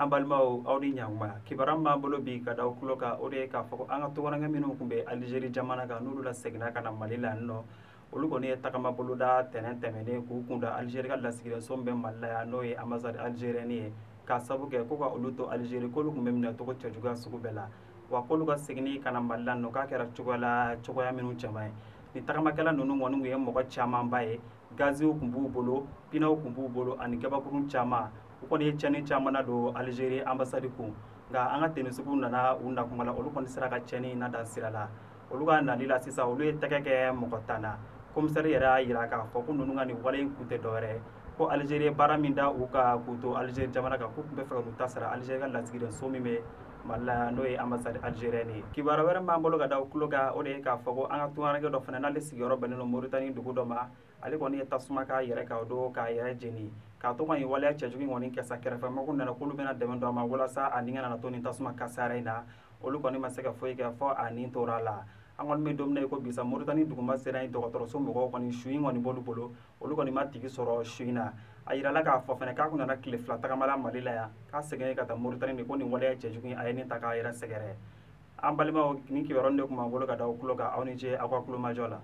An balimaw, aw ni ɲankuma. Kibaruya min b'an bolo bi ka da aw tulo kan, o de ye k'a fɔ ko an ka tunkaranke minnu tun bɛ Alizeri jamana kan, n'olu la seginna ka na Mali la yan nɔ, olu kɔni ye tagama boloda tɛnɛn tɛmɛnen k'u kunda Alizeri ka lasigidenso min bɛ Mali la yan, n'o ye ambassade algérienne ye, k'a sabu kɛ ko ka olu to Alizeri, k'olu tun bɛ minɛ cogo cɛjuguya sugu bɛɛ la, wa k'olu ka seginni ka na Mali la nɔ, k'a kɛra cogoya la cogoya minnu cɛman ye. Ni tagamakɛla ninnu kɔni tun ye mɔgɔ camanba ye, gaziw tun b'u bolo, pinɛw tun b'u bolo ani gabakurun caman. U kɔni ye tiɲɛni caman na don Alizeri ambassade kun, nka an ka tenisigiw nana u nakuma la, olu kɔni sera ka tiɲɛni na dan sira la. Olu ka nali la sisan, olu ye tɛgɛ kɛ mɔgɔ 10 na. Komisɛri yɛrɛ y'a jira k'a fɔ ko ninnu ka nin wale in kun tɛ dɔwɛrɛ ye, ko Alizeri ye baara min da u kan k'u to Alizeri jamana kan, k'u tun bɛ fɛ ka n'u ta sara Alizeri ka lasigidenso min bɛ Mali la, n'o ye ambassade algérienne ye. Kibaruya wɛrɛ b'an bolo ka da tulo kan, o de ye k'a fɔ ko an ka tunkaranke dɔ fana, n'ale sigiyɔrɔ bɛnnen don Moritani dugu dɔ ma, ale kɔni ye tasuma k'a yɛrɛ kan o don k'a yɛrɛ jeni. K'a to ka nin waleya cɛjugu in kɔni kɛ sa, kɛrɛfɛmɔgɔw nana k'olu bɛna dɛmɛ don a ma walasa a ni kana to nin tasuma kasara in na. Olu kɔni ma se ka foyi kɛ fɔ a ni tora a la. An kɔni bɛ don min na i ko bi sa, Moritani duguma sera yen, dɔgɔtɔrɔso mɔgɔw kɔni su in kɔni b'olu bolo, olu kɔni ma tigi sɔrɔ su in na. A yirala k'a fɔ fɛnɛ k'a kun nana tile 2 tagama la Mali la yan, k'a seginna ka taa Moritani de, ko nin waleya cɛjugu in a ye nin ta k'a yɛrɛ sɛgɛrɛ. An balimaw, nin kibaruya de tun b'an bolo ka da aw tulo kan. Aw ni ce aw ka tulomajɔ la.